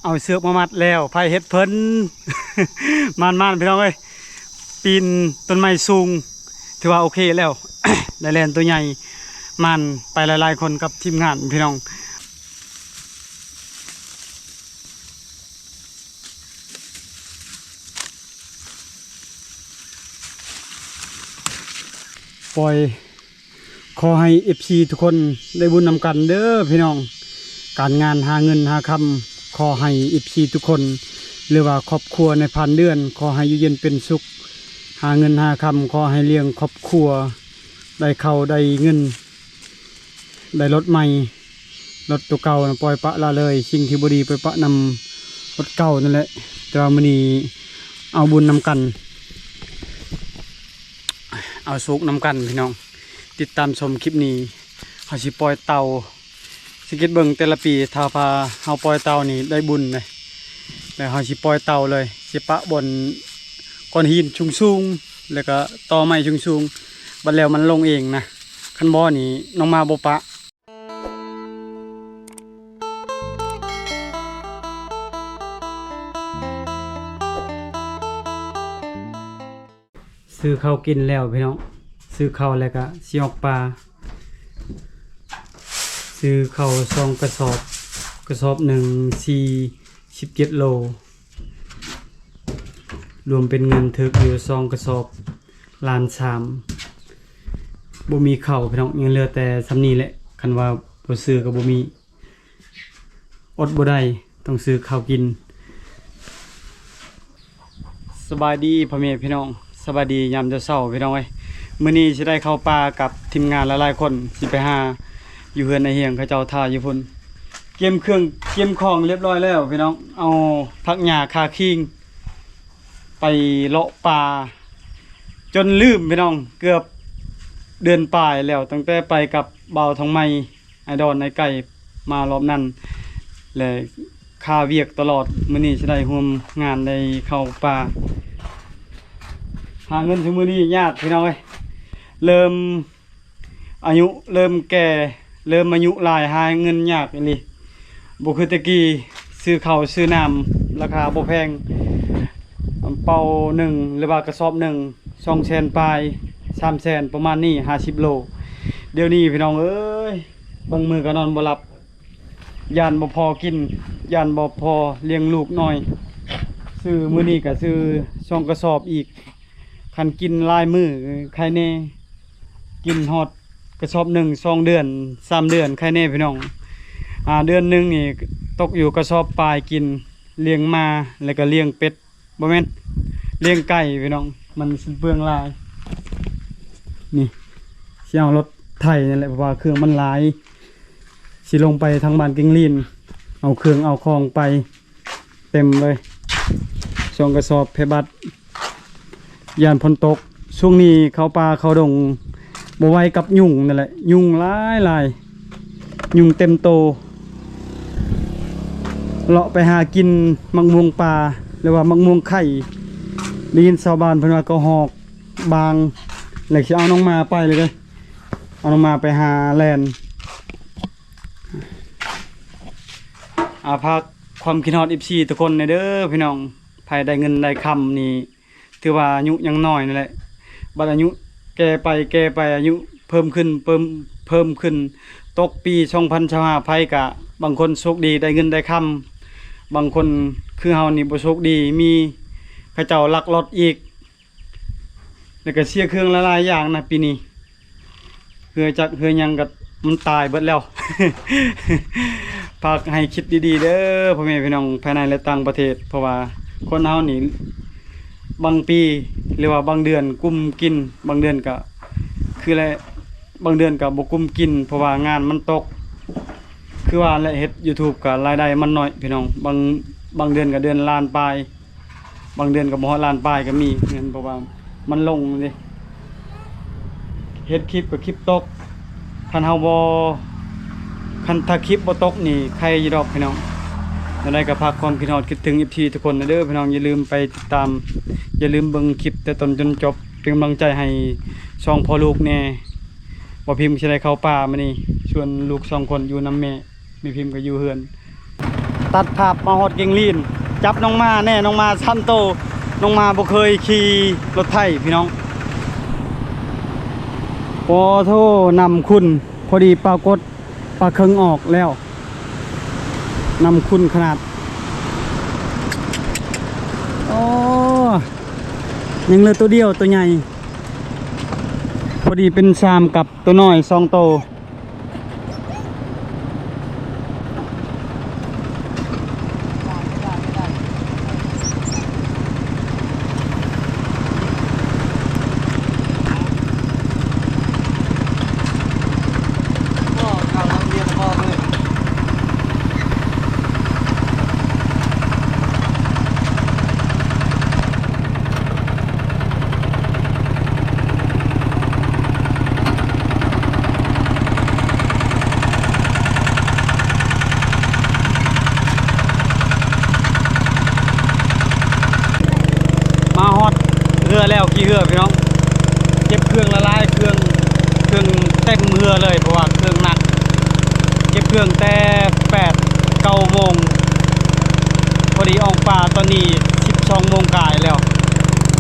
ເອົາເຊືອກມາມັດແລ້ວ ໃຜເຮັດເພິ່ນ ໝານໆ ພີ່ນ້ອງເອີຍ ປີນຕົ້ນໄມ້ສູງ ຖືວ່າໂອເຄແລ້ວ ໄດ້ແລ່ນໂຕໃຫຍ່ ໝານໄປຫຼາຍໆ ຄົນກັບທີມງານ ພີ່ນ້ອງ. ປ່ອຍ ຂໍໃຫ້ເອັຟຊີທຸກຄົນໄດ້ບຸນນຳກັນເດີພີ່ນ້ອງ. ການງານຫາເງິນຫາຄຳ ຂໍໃຫ້ເອັຟຊີທຸກຄົນ ຫຼືວ່າຄອບຄົວໃນຜ່ານເດືອນ ຂໍໃຫ້ຢູ່ເຢັນເປັນສຸກ ຫາເງິນຫາຄຳ ຂໍໃຫ້ລ້ຽງຄອບຄົວ ໄດ້ເຂົ້າໄດ້ເງິນ ໄດ້ລົດໃໝ່ ລົດໂຕເກົ່ານະປ່ອຍປະລະເລີຍ ສິ່ງທີ່ບໍ່ດີໄປປະນຳລົດເກົ່ານັ້ນແຫຼະ. ແຕ່ວ່າມື້ນີ້ເອົາບຸນນຳກັນ ເອົາສຸກນຳກັນພີ່ນ້ອງ. ຕິດຕາມຊົມຄລິບນີ້ ເຮົາຊິປ່ອຍເຕົ່າ ສັງເກດເບິ່ງແຕ່ລະປີ ຖ້າວ່າເຮົາປ່ອຍເຕົ່ານີ້ໄດ້ບຸນເດ້ ແລ້ວເຮົາຊິປ່ອຍເຕົ່າເລີຍ ຊິປະບ່ອນກ້ອນຫີນສູງໆ ແລ້ວກະຕໍໄມ້ສູງໆ ບັດແລ້ວມັນລົງເອງນະ. ຄັນບໍ່ນີ້ນ້ອງມາບໍ່ປະ. ຊື້ເຂົ້າກິນແລ້ວພີ່ນ້ອງ ຊື້ເຂົ້າແລ້ວກະຊິອອກປ່າ ຊື້ເຂົ້າສອງກະສອບ ກະສອບໜຶ່ງສີ່ສິບເຈັດໂລ ລວມເປັນເງິນຖືກຢູ່ສອງກະສອບລ້ານສາມ. ບໍ່ມີເຂົ້າພີ່ນ້ອງ ຍັງເຫຼືອແຕ່ສ່ຳນີ້ແຫຼະ ຄັນວ່າບໍ່ຊື້ກໍບໍ່ມີ ອົດບໍ່ໄດ້ ຕ້ອງຊື້ເຂົ້າກິນ. ສະບາຍດີພໍ່ແມ່ພີ່ນ້ອງ ສະບາຍດີຍາມເຊົ້າໆ ພີ່ນ້ອງເອີຍ. ມື້ນີ້ຊິໄດ້ເຂົ້າປ່າກັບທີມງານຫຼາຍໆ ຄົນ ຊິໄປຫາຢູ່ເຮືອນອ້າຍຮຽງ ເຂົາເຈົ້າຖ້າຢູ່ພຸ້ນ. ກຽມເຄື່ອງກຽມຂອງຮຽບຮ້ອຍແລ້ວພີ່ນ້ອງ ເອົາຜັກຫຍ້າຄາຄີງ ໄປເລາະປ່າຈົນລືມພີ່ນ້ອງ ເກືອບເດືອນປາຍແລ້ວ ຕັ້ງແຕ່ໄປກັບບ່າວທອງໃໝ່ ອ້າຍດອນ ອ້າຍໄກ່ ມາລອບນັ້ນ ແລະ ຄາວຽກຕະຫຼອດ. ມື້ນີ້ຊິໄດ້ຮ່ວມງານໄດ້ເຂົ້າປ່າ ຫາເງິນຊຸມື້ນີ້ຍາກພີ່ນ້ອງເອີຍ ເລີ່ມ ອາຍຸເລີ່ມແກ່ ເລີ່ມອາຍຸຫຼາຍ ຫາເງິນຍາກອີ່ຫຼີ ບໍ່ຄືແຕ່ກີ້ ຊື້ເຂົ້າຊື້ນ້ຳລາຄາບໍ່ແພງ ເປົາໜຶ່ງ ຫຼືວ່າກະສອບໜຶ່ງ ສອງແສນປາຍ ສາມແສນ ປະມານນີ້ ຫ້າສິບໂລ. ດຽວນີ້ພີ່ນ້ອງເອີຍ ບາງມື້ກໍນອນບໍ່ຫຼັບ ຢ້ານບໍ່ພໍກິນ ຢ້ານບໍ່ພໍລ້ຽງລູກນ້ອຍ ຊື້ມື້ນີ້ກໍຊື້ສອງກະສອບອີກ. ຄັນກິນຫຼາຍມື້ໄຄແນ່ ກິນຮອດກະສອບໜຶ່ງ ສອງເດືອນ ສາມເດືອນ ໄຄແນ່ພີ່ນ້ອງ. ອ່າ ເດືອນໜຶ່ງນີ້ຕົກຢູ່ກະສອບປາຍ ກິນລ້ຽງໝາ ແລ້ວກໍລ້ຽງເປັດ ບໍ່ແມ່ນ ລ້ຽງໄກ່ພີ່ນ້ອງ ມັນສິ້ນເປືອງຫຼາຍ. ນີ້ ຊິເອົາລົດໄຖນັ້ນແຫຼະ ເພາະວ່າເຄື່ອງມັນຫຼາຍ ຊິລົງໄປທາງບ້ານກິງລີນ ເອົາເຄື່ອງເອົາຂອງໄປ ເຕັມເລີຍ ສອງກະສອບແພບັດ ຢ້ານຝົນຕົກ. ຊ່ວງນີ້ເຂົ້າປ່າເຂົ້າດົງບໍ່ໄຫວກັບຍຸງນັ້ນແຫຼະ ຍຸງຫຼາຍໆ ຍຸງເຕັມໂຕ ເລາະໄປຫາກິນໝາກມ່ວງປ່າ ຫຼືວ່າໝາກມ່ວງໄຂ່ ໄດ້ຍິນຊາວບ້ານເພິ່ນວ່າກະຮອກບາງ ແລ້ວຊິເອົານ້ອງໝາໄປເລີຍເດີ ເອົານ້ອງໝາໄປຫາແລ່ນ. ອາ ຝາກຄວາມຄິດຮອດເອັຟຊີທຸກຄົນແດ່ເດີພີ່ນ້ອງ ໃຜໄດ້ເງິນໄດ້ຄຳນີ້ ຖືວ່າອາຍຸຍັງນ້ອຍນັ້ນແຫຼະ ບັດອາຍຸແກ່ໄປແກ່ໄປ ອາຍຸເພີ່ມຂຶ້ນ ເພີ່ມ ເພີ່ມຂຶ້ນ ຕົກປີສອງພັນຊາວຫ້າ ໃຜກະ ບາງຄົນໂຊກດີໄດ້ເງິນໄດ້ຄຳ ບາງຄົນຄືເຮົານີ້ບໍ່ໂຊກດີ ມີເຂົາເຈົ້າລັກລອດອີກ ແລ້ວກະເສຍເຄື່ອງຫຼາຍໆຢ່າງນະປີນີ້ ເຮືອຈັກເຮືອຫຍັງກໍມັນຕາຍເບິດແລ້ວ. ຝາກໃຫ້ຄິດດີໆເດີພໍ່ແມ່ພີ່ນ້ອງພາຍໃນ ແລະ ຕ່າງປະເທດ ເພາະວ່າຄົນເຮົານີ້ບາງປີ ຫຼືວ່າບາງເດືອນກຸມກິນ ບາງເດືອນກໍຄືແລະ ບາງເດືອນກໍບໍ່ກຸມກິນ ເພາະວ່າງານມັນຕົກ ຄືວ່າແຫຼະ ເຮັດຢູທູບກໍລາຍໄດ້ມັນໜ້ອຍພີ່ນ້ອງ ບາງ ບາງເດືອນກໍເດືອນລ້ານປາຍ ບາງເດືອນກໍບໍ່ຮອດລ້ານປາຍກໍມີເງິນ ເພາະວ່າມັນລົງເດ້ ເຮັດຄລິບກໍຄລິບຕົກ ຄັນເຮົາບໍ່ ຄັນຖ້າຄລິບບໍ່ຕົກນີ້ໄຄຢູ່ດອກພີ່ນ້ອງ. ແນວໃດກໍຝາກຄວາມຄິດຮອດຄິດເຖິງເອັຟຊີທຸກຄົນນະເດີພີ່ນ້ອງ ຢ່າລືມໄປຕິດຕາມ ຢ່າລືມເບິ່ງຄລິບແຕ່ຕົ້ນຈົນຈົບ ເປັນກຳລັງໃຈໃຫ້ສອງພໍ່ລູກແດ່ ວ່າພິມຊິໄດ້ເຂົ້າປ່າມື້ນີ້ ສ່ວນລູກສອງຄົນຢູ່ນຳແມ່ ແມ່ພິມກໍຢູ່ເຮືອນ. ຕັດພາບມາຮອດແກ້ງລີນ ຈັບນ້ອງໝາແດ່ ນ້ອງໝາສາມໂຕ. ນ້ອງໝາບໍ່ເຄີຍຂີ່ລົດໄຖພີ່ນ້ອງ. ໂອ້ໂທ້ ນ້ຳຂຸ່ນ ພໍດີປາກົດປາເຄິງອອກແລ້ວ. ນ້ຳຂຸ່ນຂະໜາດ. ໂອ້ ຍັງເຫຼືອໂຕດຽວ ໂຕໃຫຍ່ ພໍດີເປັນຊາມກັບໂຕນ້ອຍສອງໂຕ. ມາຮອດເຮືອແລ້ວ ຂີ່ເຮືອພີ່ນ້ອງ. ເກັບເຄື່ອງຫຼາຍໆ ເຄື່ອງ ເຄື່ອງເຕັມເຮືອເລີຍ ເພາະວ່າເຄື່ອງໜັກ. ເກັບເຄື່ອງແຕ່ແປດ ເກົ້າໂມງ ພໍດີອອກປ່າຕອນນີ້ສິບສອງໂມງກາຍແລ້ວ.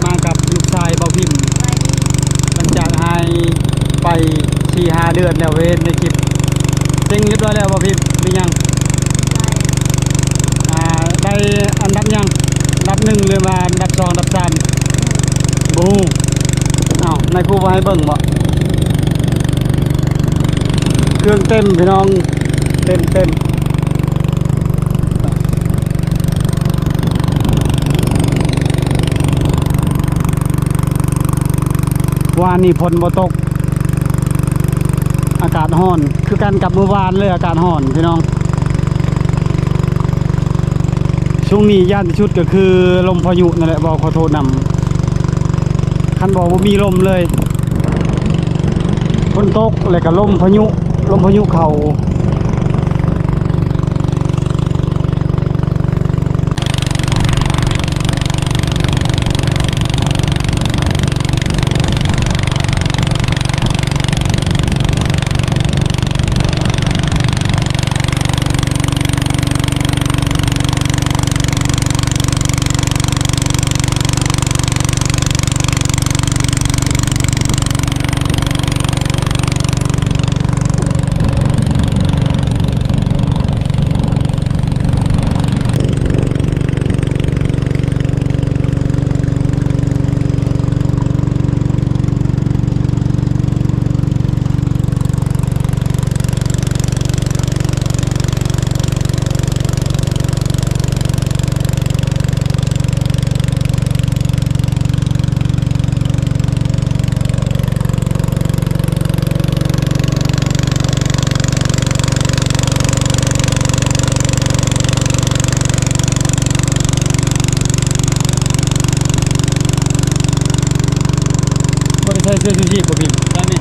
ມາກັບລູກຊາຍເບົາພິມ ຫຼັງຈາກຫາຍໄປສີ່ຫ້າເດືອນແລ້ວ ເຫັນໃນຄລິບ. ເສັງຮຽບຮ້ອຍແລ້ວເບົາພິມ ມີຫຍັງ? ອ່າ ໄດ້ອັນດັບຫຍັງ? ອັນດັບໜຶ່ງ ຫຼືວ່າອັນດັບສອງ ອັນດັບສາມ? ບໍ່ຮູ້. ເອົ້າ ນາຍຄູບໍ່ໃຫ້ເບິ່ງບໍ? ເຄື່ອງເຕັມພີ່ນ້ອງ ເຕັມໆ. ວານນີ້ຝົນບໍ່ຕົກ ອາກາດຮ້ອນ ຄືກັນກັບມື້ວານເລີຍ ອາກາດຮ້ອນພີ່ນ້ອງ. ຊ່ວງນີ້ຢ້ານທີ່ສຸດກໍຄືລົມພາຍຸນັ້ນແຫຼະ ເວົ້າຂໍໂທດນຳ ຄັນບໍ່ ບໍ່ມີລົມເລີຍ. ຝົນຕົກແລ້ວກໍລົມພາຍຸ ລົມພາຍຸເຂົ້າ. ບໍ່ໄດ້ໃສ່ເສື້ອຊູຊີບບໍ່ພິມ ຕອນນີ້?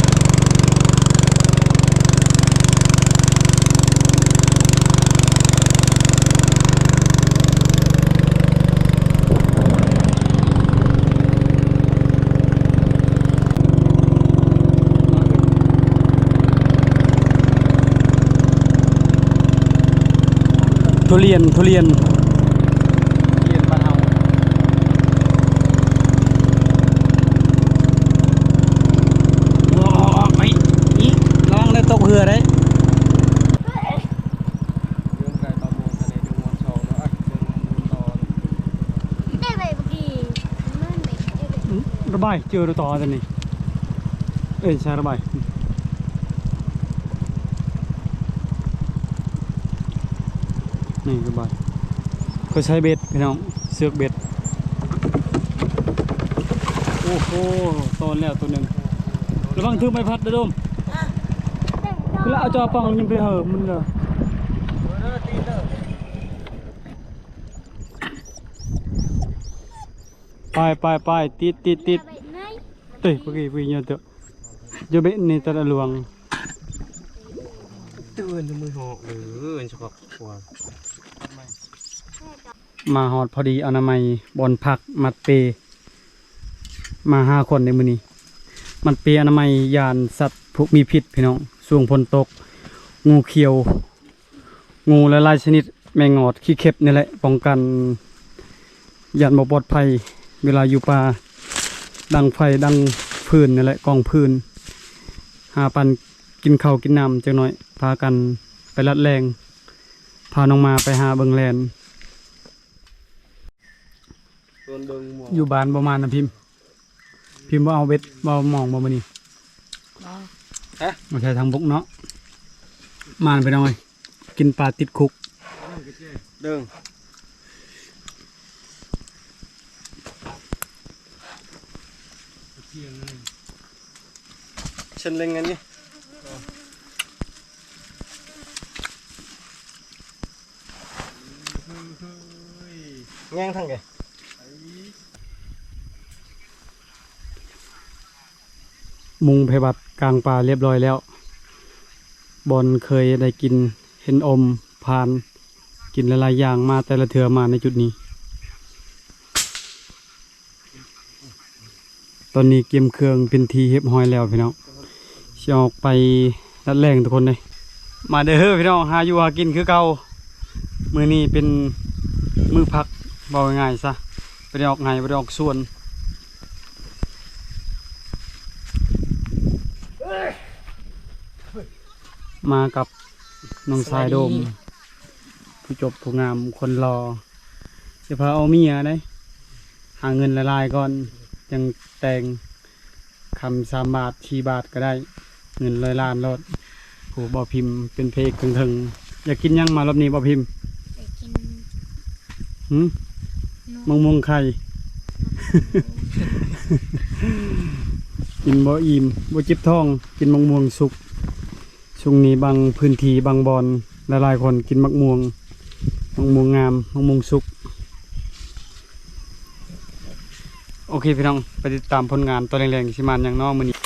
ທຸລຽນ ທຸລຽນ ທຸລຽນບ້ານເຮົາ. ໂອ້ ໄປ ນີ້ ລະວັງໄດ້ຕົກເຮືອໄດ້. ໄດ້ໄປເມື່ອກີ້ ມັນໄປ ໄດ້ໄປ ອືມ ລະບາຍ ເຈີລະຕໍ່ຕອນນີ້ ເອີ ໃຊ່ ລະບາຍ ນີ້ລະບາຍ ຂ້ອຍໃຊ້ເບັດພີ່ນ້ອງ ເຊືອກເບັດ. ໂອ້ໂຫ ຕອນແລ້ວໂຕໜຶ່ງ ລະວັງຖືກໃບພັດເດີໂດມ ລະເອົາຈອປ່ອງຍິງໄປເຫີມັນເດີ. ໄປ ໄປ ໄປ ຕິດ ຕິດ ຕິດ ເຕີຍ ປະກີ ປະກີ ເຍອະເຕີຍ ເຍອະເບັດນີ້ຕະຫຼະຫຼວງ ເຕືອນມືຫອກເດີ ສະພາບຄົວ. ມາຮອດພໍດີອະນາໄມ ບ່ອນພັກມັດເປ ມາຫ້າຄົນໃນມື້ນີ້ ມັດເປອະນາໄມ ຢ້ານສັດພວກມີພິດພີ່ນ້ອງ ຊ່ວງຝົນຕົກ ງູຂຽວ ງູຫຼາຍໆຊະນິດ ແມງງອດຂີ້ເຂັບນີ້ແຫຼະ ປ້ອງກັນ ຢ້ານບໍ່ປອດໄພເວລາຢູ່ປ່າ. ດັງໄຟ ດັງຟືນນີ້ແຫຼະ ກອງຟືນ ຫາປັນກິນເຂົ້າກິນນ້ຳຈັກໜ້ອຍ ພາກັນໄປລັດແລ່ງ ພານ້ອງມາໄປຫາເບິ່ງແລ່ນ. ຢູ່ບ້ານບໍ່ມານນຳພິມ. ພິມບໍ່ເອົາເບັດ ບໍ່ເອົາໝອງບໍ່ມື້ນີ້? ບໍ່. ຮະ? ມາໃສ່ທາງບົກເນາະ. ມານໄປໜ້ອຍ ກິນປາຕິດຄຸກ. ເດີງ ເຊັ່ນເລັງອັນນີ້. ແຍງທາງໃດ? ມຸງໄພວັດກາງປ່າລຽບຮ້ອຍແລ້ວ. ບ່ອນເຄີຍໄດ້ກິນເຫັນອົມ ພານ ກິນຫຼາຍໆຢ່າງມາແຕ່ລະເທື່ອມາໃນຈຸດນີ້. ຕອນນີ້ກຽມເຄື່ອງເປັນທີ່ຮຽບຮ້ອຍແລ້ວພີ່ນ້ອງ ຊິອອກໄປລັດແລ່ງທຸກຄົນເດ້. ມາເດີພີ່ນ້ອງ ຫາຢູ່ຫາກິນຄືເກົ່າ. ມື້ນີ້ເປັນມື້ພັກ ເວົ້າງ່າຍໆຊະ ບໍ່ໄດ້ອອກໄຮ່ ບໍ່ໄດ້ອອກສວນ. ມາກັບນ້ອງຊາຍໂດມ ສະບາຍດີ ຜູ້ຈົບຜູ້ງາມຄົນຫຼໍ່. ຈະພາເອົາເມຍໄດ໋ ຫາເງິນຫຼາຍໆກ່ອນ ຈັ່ງແຕ່ງ. ຄຳສາມບາດ ສີ່ບາດກໍໄດ້ ເງິນຮ້ອຍລ້ານໂລດ. ໂອ້ ບ່າວພິມເປັນພະເອກເທິງໆ. ຢາກກິນຫຍັງມາລອບນີ້ບ່າວພິມ? ຢາກກິນ ຫື? ນມ ໝາກມ່ວງໄຂ່. ກິນບໍ່ອີ່ມ ບໍ່ເຈັບທ້ອງ ກິນໝາກມ່ວງສຸກ. ຊ່ວງນີ້ບາງພື້ນທີ່ບາງບ່ອນ ຫຼາຍໆຄົນກິນໝາກມ່ວງ ໝາກມ່ວງງາມ ໝາກມ່ວງສຸກ. ໂອເຄພີ່ນ້ອງ ໄປຕິດຕາມຜົນງານຕອນແລງໆ ຊິມາຫຍັງເນາະມື້ນີ້.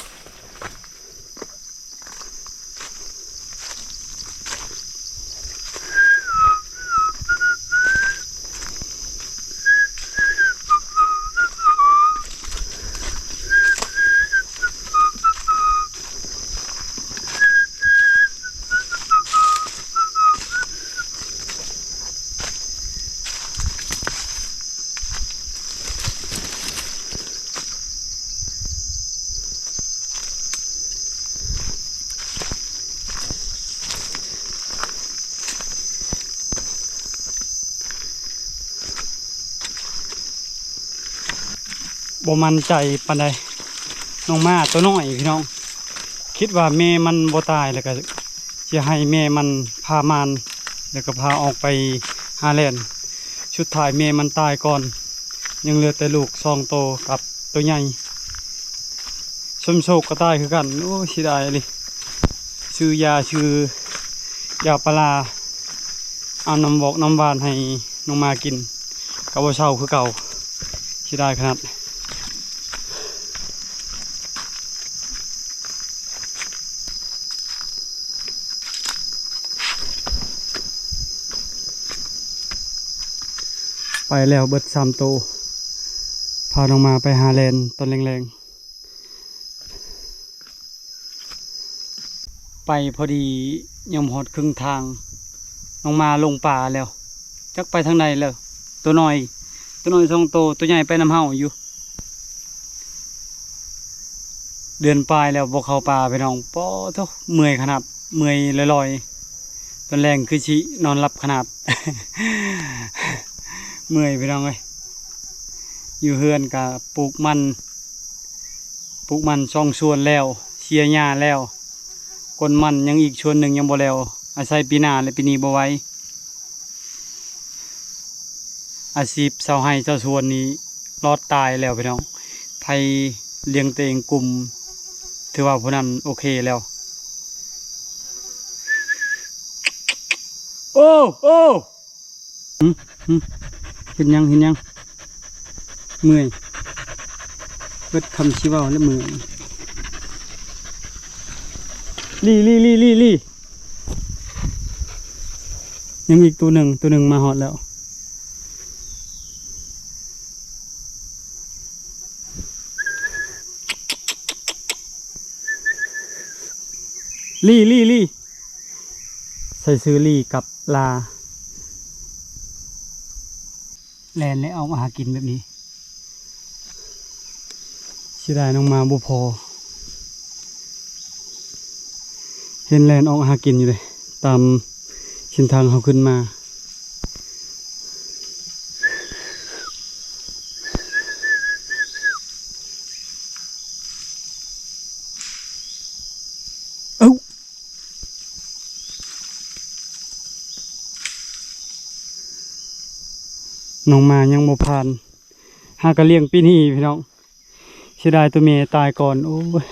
ບໍ່ໝັ້ນໃຈປານໃດ ນ້ອງໝາໂຕນ້ອຍພີ່ນ້ອງ. ຄິດວ່າແມ່ມັນບໍ່ຕາຍ ແລ້ວກໍຊິໃຫ້ແມ່ມັນພາມານ ແລ້ວກໍພາອອກໄປຫາແລ່ນ. ສຸດທ້າຍແມ່ມັນຕາຍກ່ອນ ຍັງເຫຼືອແຕ່ລູກສອງໂຕກັບໂຕໃຫຍ່. ສົມໂຊກກໍຕາຍຄືກັນ. ໂອ້ຍ ເສຍດາຍອີ່ຫຼີ. ຊື້ຢາ ຊື້ຢາປາລາ ເອົານ້ຳວອກນ້ຳຫວານໃຫ້ນ້ອງໝາກິນ ກໍບໍ່ເຊົາຄືເກົ່າ. ເສຍດາຍຂະໜາດ. ໄປແລ້ວເບິດສາມໂຕ ພານ້ອງໝາໄປຫາແລ່ນຕອນແລງໆ. ໄປພໍດີຍັງບໍ່ຮອດເຄິ່ງທາງ ນ້ອງໝາລົງປ່າແລ້ວ ຈັກໄປທາງໃດແລ້ວ. ໂຕນ້ອຍ ໂຕນ້ອຍສອງໂຕ ໂຕໃຫຍ່ໄປນຳເຮົາຢູ່. ເດືອນປາຍແລ້ວບໍ່ເຂົ້າປ່າພີ່ນ້ອງ. ປາໂທ້ ເມື່ອຍຂະໜາດ ເມື່ອຍລອຍໆ. ຕອນແລງຄືຊິນອນຫຼັບຂະໜາດ ເມື່ອຍພີ່ນ້ອງເອີຍ. ຢູ່ເຮືອນກະປູກມັນ ປູກມັນສອງສ່ວນແລ້ວ ເສຍຫຍ້າແລ້ວ ກົ້ນມັນຍັງອີກສ່ວນໜຶ່ງຍັງບໍ່ແລ້ວ ອາໄສປີໜ້າ ແລະ ປີນີ້ບໍ່ໄຫວ. ອາຊີບຊາວໄຮ່ຊາວສວນນີ້ລອດຕາຍແລ້ວພີ່ນ້ອງ. ໃຜລ້ຽງຕົວເອງກຸ້ມ ຖືວ່າຜູ້ນັ້ນໂອເຄແລ້ວ. ໂອ້ ໂອ້ ຫຶ ຫຶ ເຮັດຫຍັງ ເຮັດຫຍັງ? ເມື່ອຍ ເບິດຄຳຊິເວົ້າແລ້ວ ເມື່ອຍ. ລີ່ ລີ່ ລີ່ ລີ່ ລີ່ ຍັງອີກໂຕໜຶ່ງ ໂຕໜຶ່ງມາຮອດແລ້ວ. ລີ່ ລີ່ ລີ່ ໃສ່ຊື່ລີ່ກັບລາ. ແລ່ນແລ້ວອອກມາຫາກິນແບບນີ້ ເສຍດາຍນ້ອງໝາບໍ່ພໍ ເຫັນແລ່ນອອກຫາກິນຢູ່ເດ້ ຕາມເສັ້ນທາງເຮົາຂຶ້ນມາ. ເອົ້າ ນ້ອງໝາຍັງບໍ່ຜ່ານ ຫາກະລ້ຽງປີນີ້ພີ່ນ້ອງ ເສຍດາຍໂຕແມ່ຕາຍກ່ອນ ໂອ້ຍ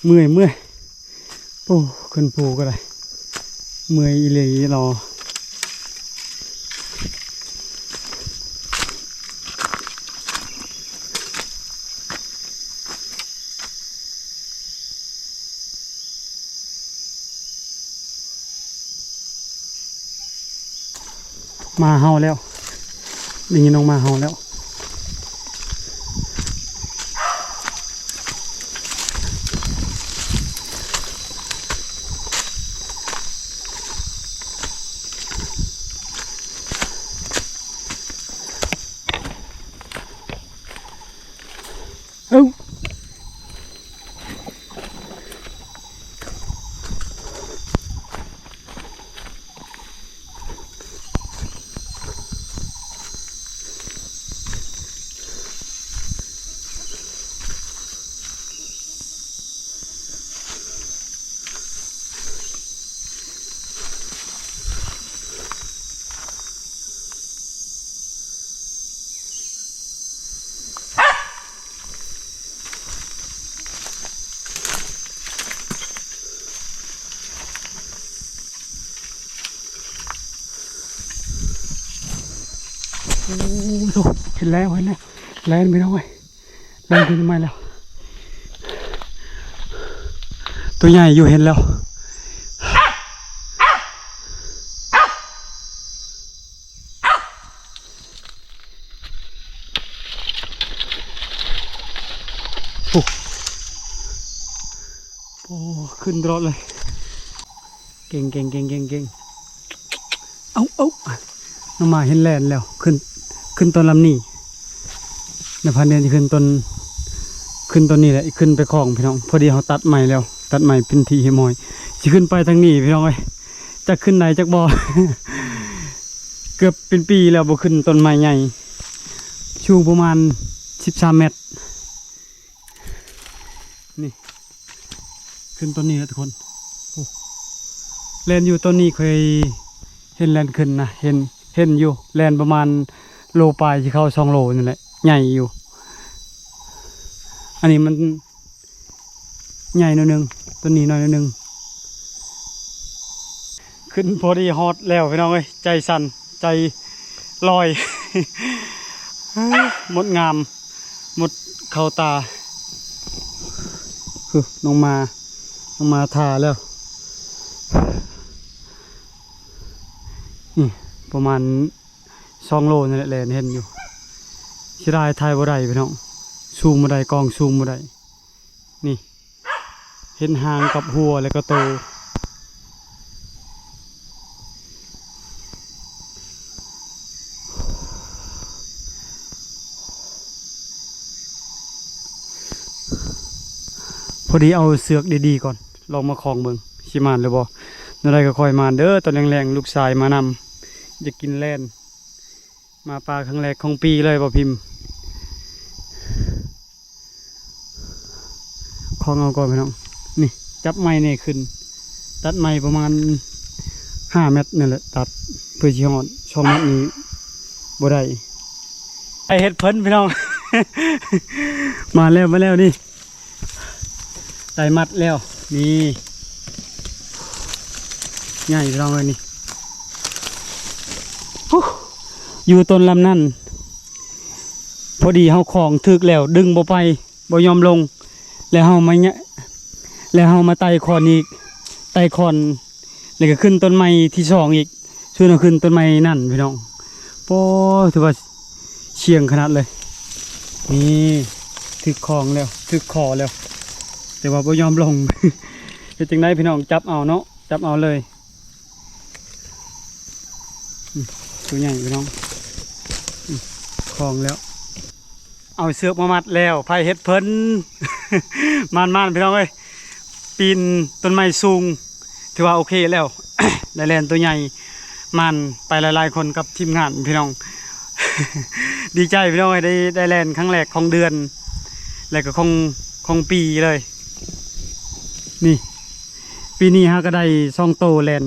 ເມື່ອຍ ເມື່ອຍ ໂອ້ ຂຶ້ນພູກໍໄດ້ ເມື່ອຍອີ່ຫຼີຫຼໍ. ໝາເຫົ່າແລ້ວ ໄດ້ຍິນນ້ອງໝາເຫົ່າແລ້ວ. ເອົ້າ ໂອ້ໂຫ ເຫັນແລ້ວ ເຫັນແລ້ວ ແລ່ນໄປແລ້ວເວີຍ ແລ່ນຂຶ້ນມາແລ້ວ ຕົວໃຫຍ່ຢູ່ ເຫັນແລ້ວ. ໂອ້ ໂອ້ ຂຶ້ນຕະຫຼອດເລີຍ ເກັ່ງໆໆໆໆ ເອົ້າ ເອົ້າ ນ້ອງໝາເຫັນແລ່ນແລ້ວ ຂຶ້ນ ຂຶ້ນຕົ້ນລຳນີ້ ນະພັນເດນຊິຂຶ້ນຕົ້ນ ຂຶ້ນຕົ້ນນີ້ແຫຼະ ຂຶ້ນໄປຂອງພີ່ນ້ອງ ພໍດີເຮົາຕັດໄມ້ແລ້ວ ຕັດໄມ້ເປັນທີ່ຮຽບຮ້ອຍ ຊິຂຶ້ນໄປທາງນີ້ພີ່ນ້ອງເອີຍ ຈັກຂຶ້ນໄດ້ຈັກບໍ່ ເກືອບເປັນປີແລ້ວບໍ່ຂຶ້ນຕົ້ນໄມ້ໃຫຍ່ ສູງປະມານສິບສາມແມັດ ນີ້ ຂຶ້ນຕົ້ນນີ້ແຫຼະທຸກຄົນ ໂອ້ ແລ່ນຢູ່ຕົ້ນນີ້ ຂ້ອຍເຫັນແລ່ນຂຶ້ນນະ ເຫັນ ເຫັນຢູ່ ແລ່ນປະມານໂລປາຍ ຊິເຂົ້າສອງໂລນີ້ແຫຼະ ໃຫຍ່ຢູ່ ອັນນີ້ມັນ ໃຫຍ່ໜ້ອຍໜຶ່ງ ຕົ້ນນີ້ໜ້ອຍໜຶ່ງ ຂຶ້ນພໍດີຮອດແລ້ວພີ່ນ້ອງເອີຍ ໃຈສັ່ນ ໃຈລອຍ ໝົດງາມ ໝົດເຂົ້າຕາ ຄືນ້ອງໝາ ນ້ອງໝາຖ້າແລ້ວ ນີ້ປະມານສອງໂລນີ້ແຫຼະ ແລ່ນເຫັນຢູ່ ເສຍດາຍຖ່າຍບໍ່ໄດ້ພີ່ນ້ອງ ສູງບໍ່ໄດ້ ກ້ອງຊູມບໍ່ໄດ້. ນີ້ ເຫັນຫາງກັບຫົວ ແລ້ວກໍໂຕ ພໍດີເອົາເຊືອກດີໆກ່ອນ ລອງມາຄ່ອງເບິ່ງ ຊິໝານຫຼືບໍ່ ແນວໃດກໍຄ່ອຍໝານເດີ ຕອນແລງໆ ລູກຊາຍມານຳ ຢາກກິນແລ່ນ ມາປ່າຄັ້ງແລກຂອງປີເລີຍ ບໍ່ພິມ ຄ່ອງເອົາກ່ອນພີ່ນ້ອງ ນີ້ ຈັບໄມ້ນີ້ຂຶ້ນ ຕັດໄມ້ປະມານຫ້າແມັດນີ້ແຫຼະ ຕັດເພື່ອຊິຮອດສອງແມັດນີ້ບໍ່ໄດ້ ໄດ້ເຫັດເພິ່ນພີ່ນ້ອງ ມາແລ້ວ ມາແລ້ວນີ້ ໄດ້ມັດແລ້ວ ນີ້ ໃຫຍ່ພີ່ນ້ອງເອີຍນີ້ ຢູ່ຕົ້ນລຳນັ້ນ ພໍດີເຮົາຄ່ອງຖືກແລ້ວ ດຶງບໍ່ໄປ ບໍ່ຍອມລົງ ແລ້ວເຮົາມາຍະ ແລ້ວເຮົາມາໄຕ່ຂອນອີກ ໄຕ່ຂອນ ແລ້ວກໍຂຶ້ນຕົ້ນໄມ້ທີສອງອີກ ຊວນເຮົາຂຶ້ນຕົ້ນໄມ້ນັ້ນພີ່ນ້ອງ ໂອ້ ຖືວ່າສ່ຽງຂະໜາດເລີຍ ນີ້ ຖືກຂອງແລ້ວ ຖືກຄໍແລ້ວ ແຕ່ວ່າບໍ່ຍອມລົງ ເຮັດຈັ່ງໃດພີ່ນ້ອງ ຈັບເອົາເນາະ. ຈັບເອົາເລີຍ. ອືມ ຕົວໃຫຍ່ພີ່ນ້ອງ. ອືມ ຄ່ອງແລ້ວ. ເອົາເຊືອກມາມັດແລ້ວ ໃຜເຮັດເພິ່ນ. ມານໆ ພີ່ນ້ອງເອີຍ ປີນຕົ້ນໄມ້ສູງ ຖືວ່າໂອເຄແລ້ວ. ໄດ້ແລ່ນຕົວໃຫຍ່ ມານໄປຫຼາຍໆ ຄົນກັບທີມງານພີ່ນ້ອງ. ດີໃຈພີ່ນ້ອງເອີຍ ໄດ້ ໄດ້ແລ່ນຄັ້ງແລກຂອງເດືອນ ແລະກໍຂອງ ຂອງປີເລີຍ. ນີ້ ປີນີ້ເຮົາກໍໄດ້ສອງໂຕແລ່ນ.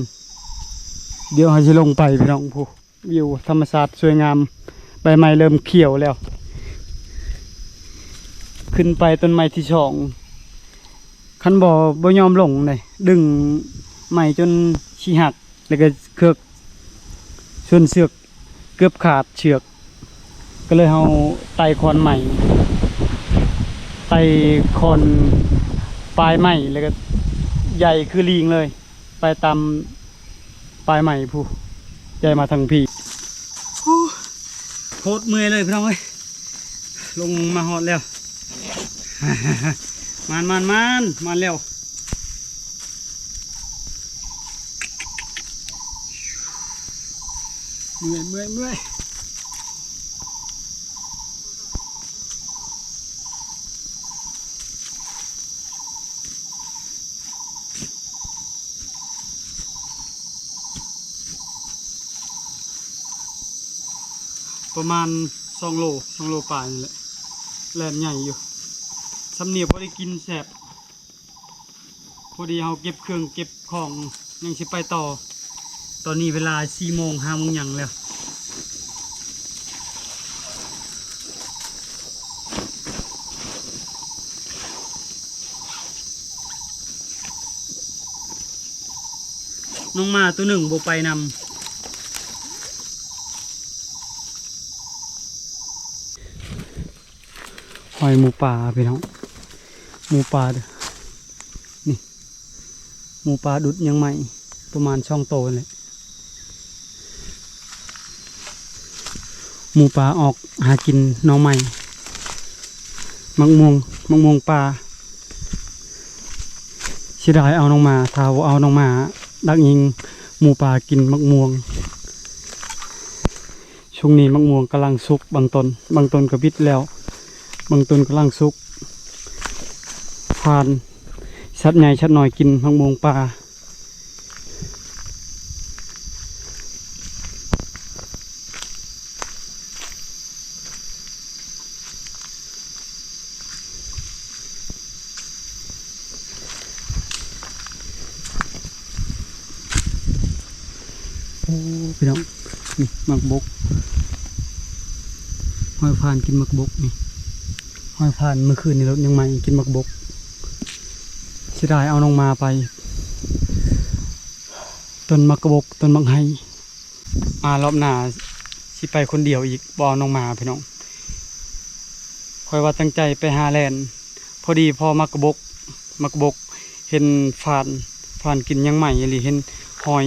ດຽວເຮົາຊິລົງໄປພີ່ນ້ອງ ຜູ້ ວິວທຳມະຊາດສວຍງາມ ໃບໄມ້ເລີ່ມຂຽວແລ້ວ. ຂຶ້ນໄປຕົ້ນໄມ້ທີສອງ ຄັນບໍ່ ບໍ່ຍອມລົງເດ້ ດຶງໄມ້ຈົນຊິຫັກ ແລ້ວກໍເຄືອກ ສ່ວນເຊືອກເກືອບຂາດເຊືອກ ກໍເລີຍເຮົາໄຕ່ຂອນໄມ້ ໄຕ່ຂອນປາຍໄມ້ ແລ້ວກໍໃຫຍ່ຄືລີງເລີຍ. ໄປຕາມປາຍໄມ້ພຸ້ນ ໃຫຍ່ມາທາງພີ້. ໂອ້ ໂຄດເມື່ອຍເລີຍພີ່ນ້ອງເອີຍ ລົງມາຮອດແລ້ວ. ມານໆໆ ມາແລ້ວ. ເມື່ອຍ ເມື່ອຍ ເມື່ອຍ. ປະມານສອງໂລ ສອງໂລປາຍນີ້ແຫຼະ ແລ່ນໃຫຍ່ຢູ່. ສ່ຳນີ້ພໍໄດ້ກິນແຊບ. ພໍດີເຮົາເກັບເຄື່ອງເກັບຂອງ ຍັງຊິໄປຕໍ່. ຕອນນີ້ເວລາສີ່ໂມງ ຫ້າໂມງຫຍັງແລ້ວ. ນ້ອງໝາໂຕໜຶ່ງບໍ່ໄປນຳ. ຮອຍໝູປ່າພີ່ນ້ອງ ໝູປ່າເດີ້ ນີ້ ໝູປ່າດຸດຍັງໃໝ່ ປະມານສອງໂຕນີ້ແຫຼະ. ໝູປ່າອອກຫາກິນໜໍ່ໄມ້ ໝາກມ່ວງ ໝາກມ່ວງປ່າ. ເສຍດາຍເອົານ້ອງໝາ ຖ້າບໍ່ເອົານ້ອງໝາ ດັກຍິງໝູປ່າກິນໝາກມ່ວງ. ຊ່ວງນີ້ໝາກມ່ວງກຳລັງສຸກ ບາງຕົ້ນ ບາງຕົ້ນກໍບິດແລ້ວ ບາງຕົ້ນກຳລັງສຸກ. ຜ່ານ ສັດໃຫຍ່ສັດນ້ອຍກິນໝາກມ່ວງປ່າ. ໂອ້ ພີ່ນ້ອງ ນີ້ໝາກບົກ ຮອຍຜ່ານກິນໝາກບົກນີ້ ຮອຍຜ່ານມື້ຄືນນີ້ລົດຍັງໃໝ່ກິນໝາກບົກ. ເສຍດາຍເອົານ້ອງໝາໄປ ຕົ້ນໝາກບົກ ຕົ້ນໝາກໄຮ. ມາລອບໜ້າຊິໄປຄົນດຽວອີກ ບໍ່ເອົານ້ອງໝາພີ່ນ້ອງ. ຂ້ອຍວ່າຕັ້ງໃຈໄປຫາແລ່ນ ພໍດີພໍໝາກກະບົກ ໝາກກະບົກເຫັນຟານ ຟານກິນຍັງໃໝ່ອີ່ຫຼີ ເຫັນຮອຍ.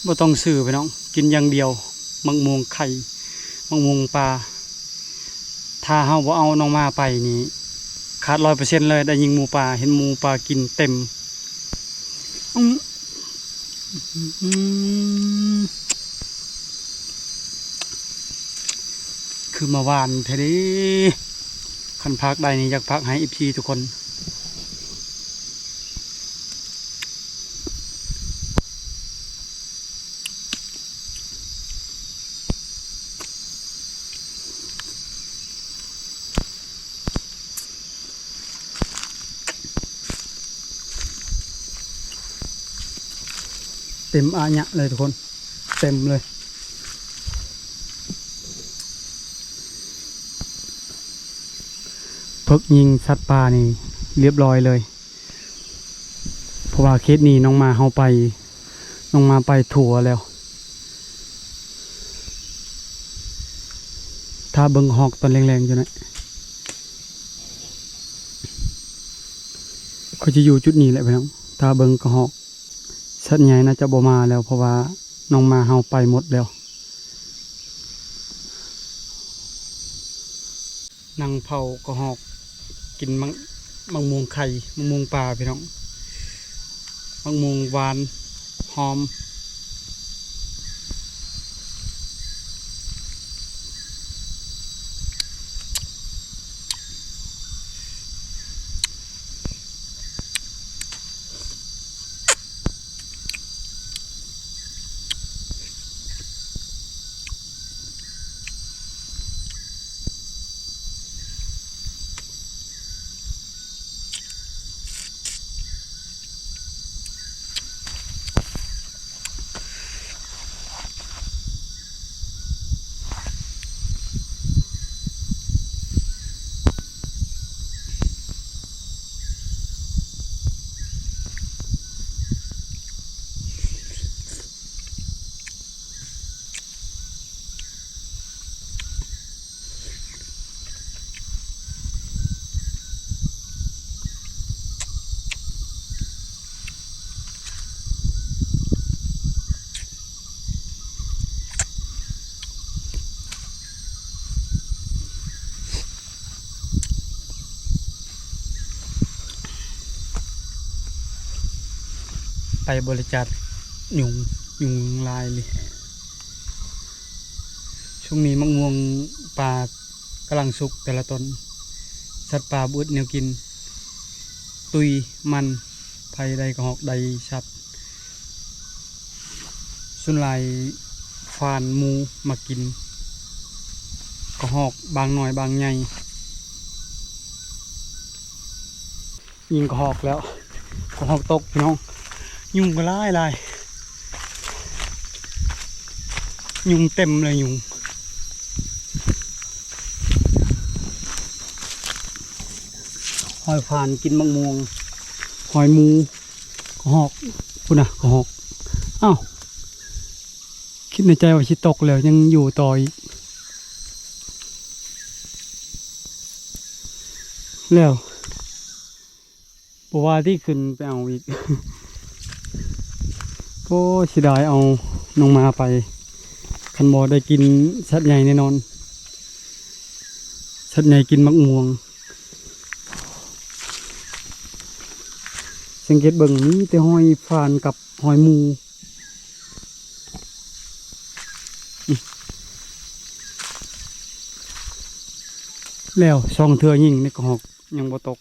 ບໍ່ຕ້ອງຊື້ພີ່ນ້ອງ ກິນຢ່າງດຽວ ໝາກມ່ວງໄຂ່ ໝາກມ່ວງປ່າ. ຖ້າເຮົາບໍ່ເອົານ້ອງໝາໄປນີ້ ຂາດຮ້ອຍເປີເຊັນເລີຍ ໄດ້ຍິງໝູປ່າ ເຫັນໝູປ່າກິນເຕັມ. ອືມ ອືມ ຄືມາຫວານແທ້ເດ. ຄັນພາກໄດ້ນີ້ ຢາກພາກໃຫ້ເອັຟຊີທຸກຄົນ. ເຕັມອາຍະເລີຍທຸກຄົນ ເຕັມເລີຍ. ເພິກຍິງສັດປ່ານີ້ລຽບລ້ອຍເລີຍ ເພາະວ່າເຂດນີ້ນ້ອງໝາເຮົາໄປ ນ້ອງໝາໄປທົ່ວແລ້ວ. ຖ້າເບິ່ງກະຮອກຕອນແລງໆຢູ່ນະ. ຂ້ອຍຈະຢູ່ຈຸດນີ້ແຫຼະພີ່ນ້ອງ ຖ້າເບິ່ງກະຮອກ. ສັດໃຫຍ່ໜ້າຈະບໍ່ມາແລ້ວ ເພາະວ່ານ້ອງໝາເຮົາໄປໝົດແລ້ວ. ນັ່ງເຝົ້າກະຮອກ ກິນໝາກ ໝາກມ່ວງໄຂ່ ໝາກມ່ວງປ່າພີ່ນ້ອງ ໝາກມ່ວງຫວານ ຫອມ. ໄປບໍລິຈາກຍຸງ ຍຸງຫຼາຍເລີຍ. ຊ່ວງນີ້ໝາກມ່ວງປ່າກຳລັງສຸກແຕ່ລະຕົ້ນ ສັດປ່າບໍ່ອຶດແນວກິນ ຕຸ້ຍມັນ ໃຜໄດ້ກະຮອກໄດ້ສັດ. ສ່ວນຫຼາຍຟານໝູມັກກິນກະຮອກບາງນ້ອຍບາງໃຫຍ່. ຍິງກະຮອກແລ້ວ ກະຮອກຕົກພີ່ນ້ອງ. ຍຸງກໍຫຼາຍໆ ຍຸງເຕັມເລີຍຍຸງ. ຮອຍຟານກິນໝາກມ່ວງ ຮອຍໝູ ກະຮອກ ພຸ້ນນະກະຮອກ. ອ້າວ ຄິດໃນໃຈວ່າຊິຕົກແລ້ວ ຍັງຢູ່ຕໍ່ອີກ. ແລ້ວບໍ່ວ່າທີ່ຂຶ້ນໄປເອົາອີກ. ໂອ້ ເສຍດາຍເອົານ້ອງໝາໄປ ຄັນບໍ່ໄດ້ກິນສັດໃຫຍ່ແນ່ນອນ. ສັດໃຫຍ່ກິນໝາກມ່ວງ. ສັງເກດເບິ່ງ ມີແຕ່ຮອຍຟານກັບຮອຍໝູ. ແລ້ວສອງເທື່ອຍິງໃນກະຮອກ ຍັງບໍ່ຕົກ.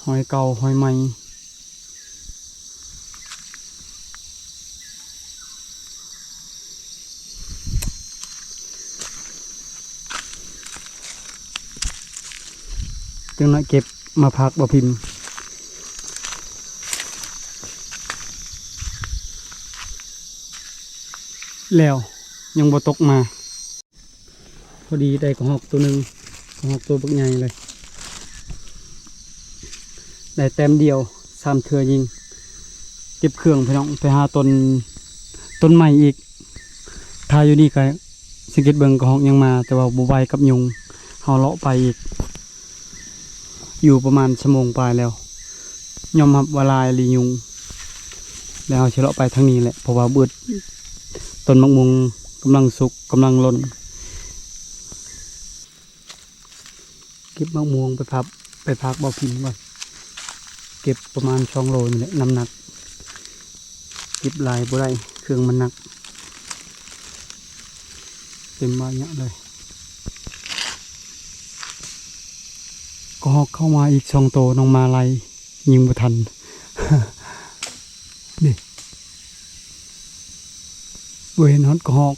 ຮອຍເກົ່າ ຮອຍໃໝ່. ຈັ່ງໜ້ອຍເກັບມາຝາກບ່າວພິມ. ແລ້ວຍັງບໍ່ຕົກມາ. ພໍດີໄດ້ກະຮອກໂຕໜຶ່ງ ກະຮອກໂຕບັກໃຫຍ່ເລີຍ. ໄດ້ແຕ້ມດຽວ ສາມເທື່ອຍິງ. ເກັບເຄື່ອງພີ່ນ້ອງ ໄປຫາຕົ້ນ ຕົ້ນໄມ້ອີກ. ຖ້າຢູ່ນີ້ກະສັງເກດເບິ່ງກະຮອກຍັງມາ ແຕ່ວ່າບໍ່ໄຫວກັບຍຸງ. ເຮົາເລາະໄປອີກ ຢູ່ປະມານຊົ່ວໂມງປາຍແລ້ວ. ຍອມຮັບວ່າຫຼາຍອີ່ຫຼີຍຸງ. ແລ້ວເຮົາຊິເລາະໄປທາງນີ້ແຫຼະ ເພາະວ່າບຶດ ຕົ້ນໝາກມ່ວງກຳລັງສຸກ ກຳລັງຫຼົ່ນ. ເກັບໝາກມ່ວງໄປພັບ ໄປຝາກບ່າວພິມກ່ອນ. ເກັບປະມານສອງໂລນີ້ແຫຼະ ນ້ຳໜັກ. ເກັບຫຼາຍບໍ່ໄດ້ ເຄື່ອງມັນໜັກ. ເຕັມບາຍະເລີຍ. ກະຮອກເຂົ້າມາອີກສອງໂຕ ນ້ອງໝາໄລ່ ຍິງບໍ່ທັນ. ນີ້ ບໍ່ເຫັນຮອດກະຮອກ.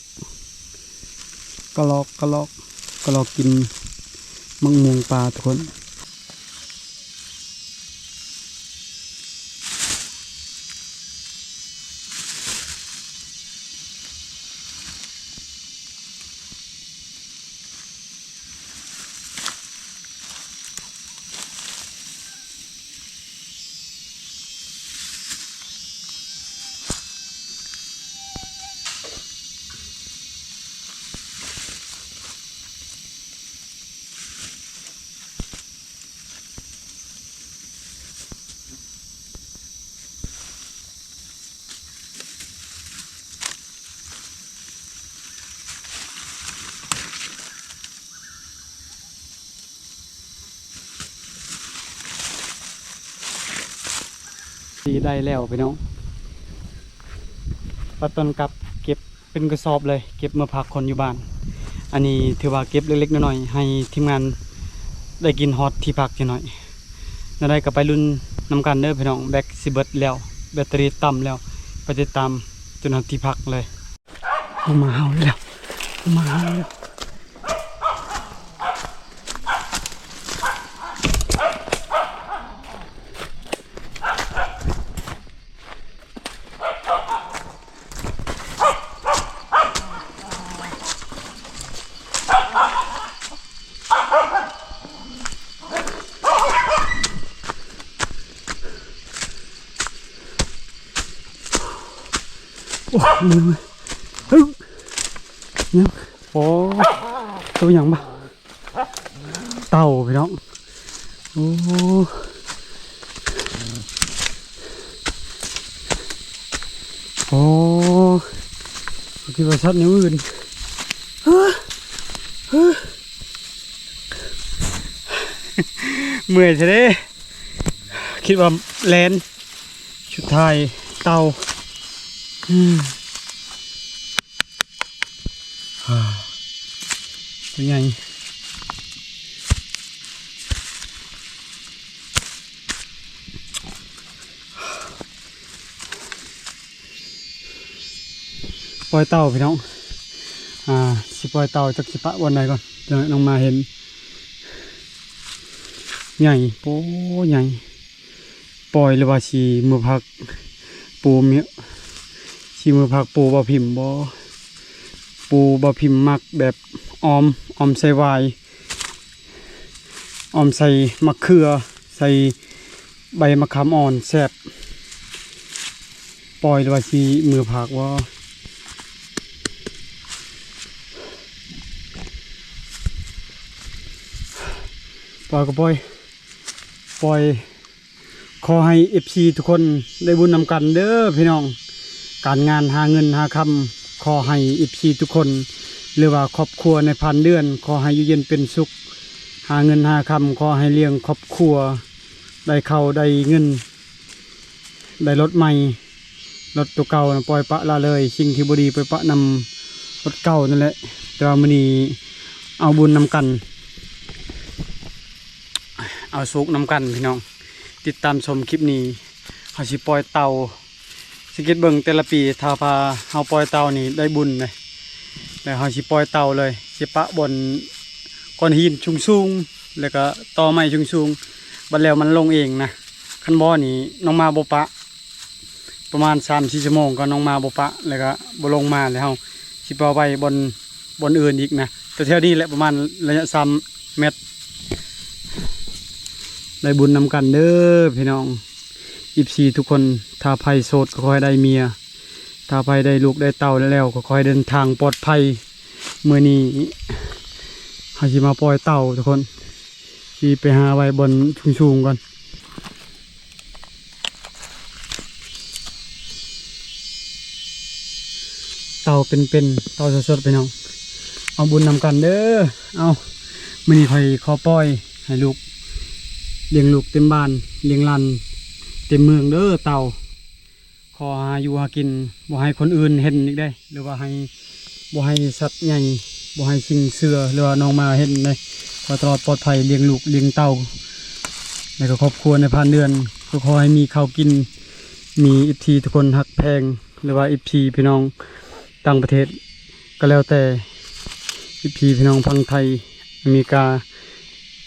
ກະລອກ ກະລອກ ກະລອກກິນໝາກມ່ວງປ່າທຸກຄົນ. ໄດ້ແລ້ວພີ່ນ້ອງ ບັດຕອນກັບເກັບເປັນກະສອບເລີຍ ເກັບມາຝາກຄົນຢູ່ບ້ານ. ອັນນີ້ຖືວ່າເກັບເລັກໆນ້ອຍໆ ໃຫ້ທີມງານໄດ້ກິນຮອດທີ່ພັກຈັກໜ້ອຍ. ແນວໃດກໍໄປລຸ້ນນຳກັນເດີພີ່ນ້ອງ ແບັດຊິເບິດແລ້ວ ແບັດເຕີຣີຕ່ຳແລ້ວ ໄປຕິດຕາມຈົນຮອດທີ່ພັກເລີຍ. ອອກມາເຫົ່າແລ້ວ ອອກມາເຫົ່າແລ້ວ. ໂອ້ ໂຕຫຍັງບະ? ເຕົ່າພີ່ນ້ອງ ໂອ້ ໂອ້ ຄິດວ່າສັດແນວອື່ນ ເມື່ອຍແທ້ເດ້ ຄິດວ່າແລ່ນ ສຸດທ້າຍເຕົ່າ ອືມ. ໂຕໃຫຍ່ ປ່ອຍເຕົ່າພີ່ນ້ອງ ອ່າ ຊິປ່ອຍເຕົ່າ ຈັກຊິປະບ່ອນໃດກ່ອນ ຈັກໜ້ອຍນ້ອງມາເຫັນ ໃຫຍ່ ໂອ້ ໃຫຍ່. ປ່ອຍ ຫຼືວ່າຊິເມືອພັກປູ ຊິເມືອພັກປູບ່າວພິມບໍ່? ປູບ່າວພິມມັກແບບອອມ ອອມໃສ່ຫວາຍ ອອມໃສ່ໝາກເຂືອ ໃສ່ໃບມະຂາມອ່ອນ ແຊບ. ປ່ອຍ ຫຼືວ່າຊິເມືອພັກບໍ່? ປ່ອຍກໍປ່ອຍ ປ່ອຍ. ຂໍໃຫ້ເອັຟຊີທຸກຄົນໄດ້ບຸນນຳກັນເດີພີ່ນ້ອງ ການງານຫາເງິນຫາຄຳ ຂໍໃຫ້ເອັຟຊີທຸກຄົນ ຫຼືວ່າຄອບຄົວໃນຜ່ານເດືອນ ຂໍໃຫ້ຢູ່ເຢັນເປັນສຸກ ຫາເງິນຫາຄຳ ຂໍໃຫ້ລ້ຽງຄອບຄົວ ໄດ້ເຂົ້າໄດ້ເງິນ ໄດ້ລົດໃໝ່ ລົດໂຕເກົ່ານະປ່ອຍປະລະເລີຍ ສິ່ງທີ່ບໍ່ດີປ່ອຍປະນຳລົດເກົ່ານັ້ນແຫຼະ. ແຕ່ວ່າມື້ນີ້ເອົາບຸນນຳກັນ ເອົາສຸກນຳກັນພີ່ນ້ອງ ຕິດຕາມຊົມຄລິບນີ້ ເຮົາຊິປ່ອຍເຕົ່າ ສັງເກດເບິ່ງແຕ່ລະປີ ຖ້າວ່າເຮົາປ່ອຍເຕົ່ານີ້ໄດ້ບຸນເດ້ ແລ້ວເຮົາຊິປ່ອຍເຕົ່າເລີຍ ຊິປະບ່ອນກ້ອນຫີນສູງໆ ແລ້ວກໍຕໍໄມ້ສູງໆ ບັດແລ້ວມັນລົງເອງນະ. ຄັນບໍ່ນີ້ນ້ອງມາບໍ່ປະ ປະມານສາມສີ່ຊົ່ວໂມງກໍນ້ອງມາບໍ່ປະ ແລ້ວກໍບໍ່ລົງມາ ແລ້ວເຮົາຊິປະໄວ້ບ່ອນ ບ່ອນອື່ນອີກນະ ແຖວໆນີ້ແຫຼະ ປະມານໄລຍະສາມແມັດ. ໄດ້ບຸນນຳກັນເດີພີ່ນ້ອງ ເອັຟຊີທຸກຄົນ ຖ້າໃຜໂສດກໍຂໍໃຫ້ໄດ້ເມຍ ຖ້າໃຜໄດ້ລູກໄດ້ເຕົ້າແລ້ວກໍຂໍໃຫ້ເດີນທາງປອດໄພ. ມື້ນີ້ເຮົາຊິມາປ່ອຍເຕົ່າທຸກຄົນ ຊິໄປຫາໄວ້ບ່ອນສູງໆກ່ອນ. ເຕົ່າເປັນໆ ເຕົ່າສົດໆ ພີ່ນ້ອງ ເອົາບຸນນຳກັນເດີ. ເອົາ ມື້ນີ້ຂ້ອຍຂໍປ່ອຍໃຫ້ລູກ ລ້ຽງລູກເຕັມບ້ານ ລ້ຽງຫຼານເຕັມເມືອງເດີເຕົ່າ. ຂໍຫາຢູ່ຫາກິນ ບໍ່ໃຫ້ຄົນອື່ນເຫັນອີກເດ້ ຫຼືວ່າໃຫ້ ບໍ່ໃຫ້ສັດໃຫຍ່ ບໍ່ໃຫ້ສິ່ງເຊື່ອ ຫຼືວ່ານ້ອງມາເຫັນເດ້. ຂໍຕະຫຼອດປອດໄພ ລ້ຽງລູກລ້ຽງເຕົ້າ ແລ້ວກໍຄອບຄົວໃນຜ່ານເດືອນ ກໍຂໍໃຫ້ມີເຂົ້າກິນ ມີເອັຟຊີທຸກຄົນຮັກແພງ ຫຼືວ່າເອັຟຊີພີ່ນ້ອງຕ່າງປະເທດກໍແລ້ວແຕ່ ເອັຟຊີພີ່ນ້ອງຝັ່ງໄທ ອາເມລິກາ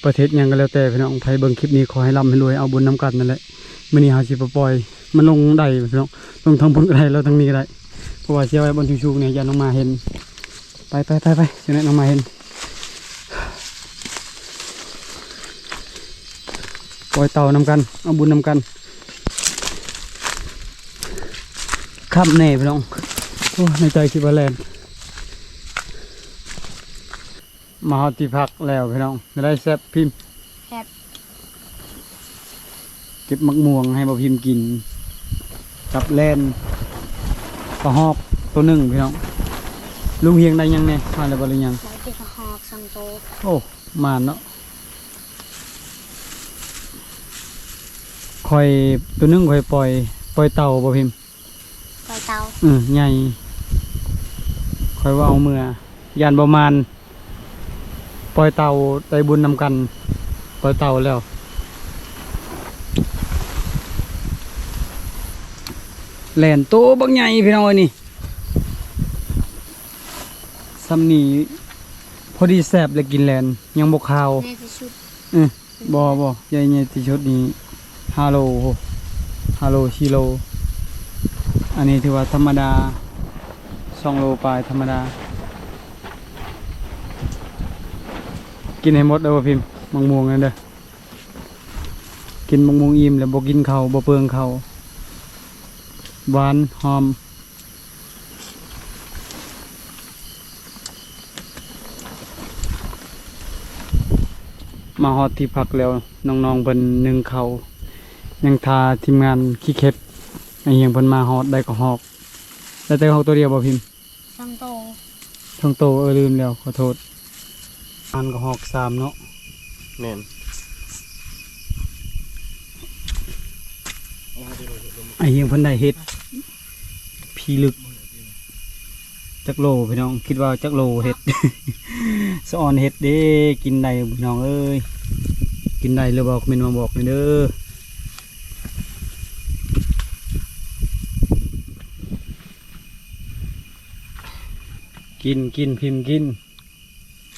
ປະເທດຫຍັງກໍແລ້ວແຕ່ພີ່ນ້ອງ ໃຜເບິ່ງຄລິບນີ້ຂໍໃຫ້ລ່ຳໃຫ້ລວຍ ເອົາບຸນນຳກັນນັ້ນແຫຼະ. ມື້ນີ້ເຮົາຊິໄປປ່ອຍ ມັນລົງໄດ້ພີ່ນ້ອງ ລົງທາງພຸ້ນກໍໄດ້ ລົງທາງນີ້ກໍໄດ້ ເພາະວ່າຊິເອົາໄວ້ບ່ອນສູງໆນີ້ ຢ້ານນ້ອງມາເຫັນ. ໄປໆໆໆ ຊິໃຫ້ນ້ອງມາເຫັນ. ປ່ອຍເຕົ່ານຳກັນ ເອົາບຸນນຳກັນ ຄ່ຳແນ່ພີ່ນ້ອງ. ໂອ້ ໃນໃຈຄິດວ່າແລ່ນ. ມາຮອດທີ່ພັກແລ້ວພີ່ນ້ອງ ໄດ້ແຊບພິມ ແຊບ ເກັບໝາກມ່ວງໃຫ້ບ່າວພິມກິນ ກັບແລ່ນປາຮອກໂຕໜຶ່ງພີ່ນ້ອງ. ລຸງຮຽງໄດ້ຫຍັງແດ່ ມາແລ້ວບໍ່ ຫຼືຍັງ? ໄດ້ແຕ່ປາຮອກສອງໂຕ. ໂອ້ ໝານເນາະ. ຂ ຂ້ອຍ ໂຕໜຶ່ງຂ້ອຍປ່ອຍ ປ່ອຍເຕົ່າບໍ່ພິມ? ປ່ອຍເຕົ່າ ເອີ ໃຫຍ່ ຂ້ອຍວ່າເອົາເມືອ ຢ້ານບໍ່ໝານ ປ່ອຍເຕົ່າ ໄດ້ບຸນນຳກັນ ປ່ອຍເຕົ່າແລ້ວ ແລ່ນໂຕບັກໃຫຍ່ພີ່ນ້ອງເອີຍນີ້ ສ່ຳນີ້ພໍດີແຊບ ແລະ ກິນແລ່ນ ຍັງບໍ່ຄາວ ໃຫຍ່ທີ່ສຸດ ເອີ ບໍ່ ບໍ່ ໃຫຍ່ ໃຫຍ່ທີ່ສຸດນີ້ຫ້າໂລ ຫ້າໂລ ສີ່ໂລ ອັນນີ້ຖືວ່າທຳມະດາ ສອງໂລປາຍທຳມະດາ ກິນໃຫ້ໝົດເດີວ່າພິມ ໝາກມ່ວງນັ້ນເດີ ກິນໝາກມ່ວງອີ່ມແລ້ວບໍ່ກິນເຂົ້າ ບໍ່ເປືອງເຂົ້າ ຫວານ ຫອມ. ມາຮອດທີ່ພັກແລ້ວ ນ້ອງໆເພິ່ນໜຶ້ງເຂົ້າ ຍັງຖ້າທີມງານຂີ້ເຂັບ ໄອ້ຮຽງເພິ່ນມາຮອດ ໄດ້ກະຮອກ ໄດ້ແຕ່ກະຮອກໂຕດຽວບໍ່ພິມ? ສອງໂຕ ສອງໂຕ ເອີ ລືມແລ້ວ ຂໍໂທດ ອັນກະຮອກສາມເນາະ ແມ່ນ ໄອ້ຮຽງເພິ່ນໄດ້ເຫັດ ພີລຶກ ຈັກໂລພີ່ນ້ອງ ຄິດວ່າຈັກໂລເຫັດ ສະອອນເຫັດເດ້ ກິນໄດ້ບໍ່ພີ່ນ້ອງເອີຍ ກິນໄດ້ຫຼືບໍ່ ຄອມເມັນມາບອກແດ່ເດີ ກິນ ກິນ ພິມກິນ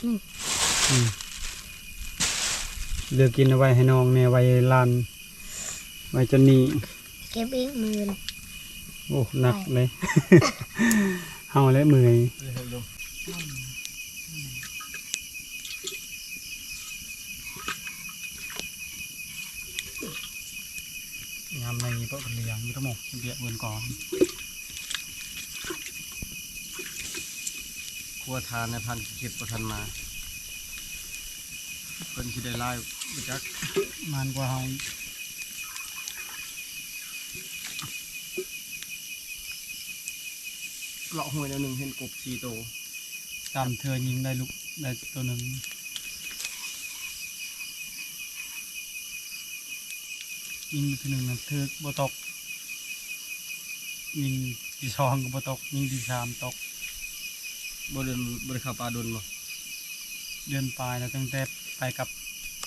ອືມ ອືມ ເຫຼືອກິນເອົາໄວ້ໃຫ້ນ້ອງແດ່ ໄວ້ຫຼານ ໄວ້ຈອນນີ້ ເກັບອີກມື້ອື່ນ ໂອ້ ໜັກເດ້ ເຮົາແຫຼະເມື່ອຍ ຍາມໃນນີ້ເພາະເພິ່ນລ້ຽງຢູ່ທັງໝົດ ເບຍເພິ່ນກ່ອນ ຄົວທ່ານນະ ທ່ານເກັບບໍ່ທັນມາ ເພິ່ນຊິໄດ້ຫຼາຍບໍ່ຈັກ ໝານກວ່າເຮົາ ເລາະຫ້ວຍແນວໜຶ່ງເຫັນກົບສີ່ໂຕ ຕາມເທື່ອຍິງໄດ້ລູກ ໄດ້ໂຕໜຶ່ງ ຍິງທີໜຶ່ງນະຖືກບໍ່ຕົກ ຍິງທີສອງກໍບໍ່ຕົກ ຍິງທີສາມຕົກ ບໍ່ເດີນ ບໍ່ໄດ້ເຂົ້າປ່າດົນບໍ່? ເດືອນປາຍແລ້ວ ຕັ້ງແຕ່ໄປກັບ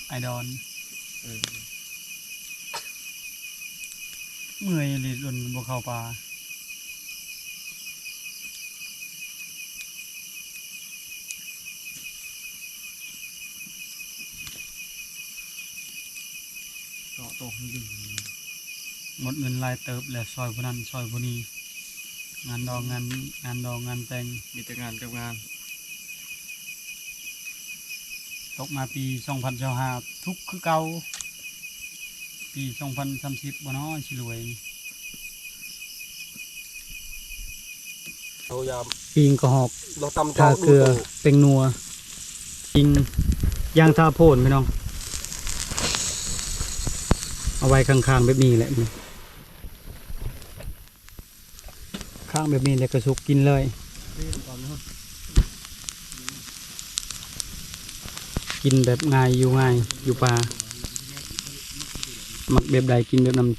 ອ້າຍດອນ ເອີ ເມື່ອຍອີ່ຫຼີ ດົນບໍ່ເຂົ້າປ່າ ເຈາະໂຕໃຫ້ດີ ໝົດເງິນຫຼາຍເຕີບແລ້ວ ຊ່ອຍຜູ້ນັ້ນຊ່ອຍຜູ້ນີ້ ງານດອງ ງານ ງານດອງງານແຕ່ງ ມີແຕ່ງານກັບງານ ຕົກມາປີສອງພັນຊາວຫ້າ ທຸກຄືເກົ່າ ປີສອງພັນສາມສິບບໍ່ນໍ ຊິລວຍ ເຮົາຢາມ ປີ້ງກະຮອກ ເຮົາຕຳ ທາເກືອ ເຈົ້າດູໂຕ ແປ້ງນົວ ປີ້ງ ຍ່າງທາໂພນພີ່ນ້ອງ ເອົາໄວ້ຂ້າງໆແບບນີ້ແຫຼະ ຂ້າງແບບນີ້ແລ້ວກະສຸກກິນເລີຍ ກິນແບບງ່າຍ ຢູ່ງ່າຍ ຢູ່ປ່າ ມັກແບບໃດກິນແບບນັ້ນ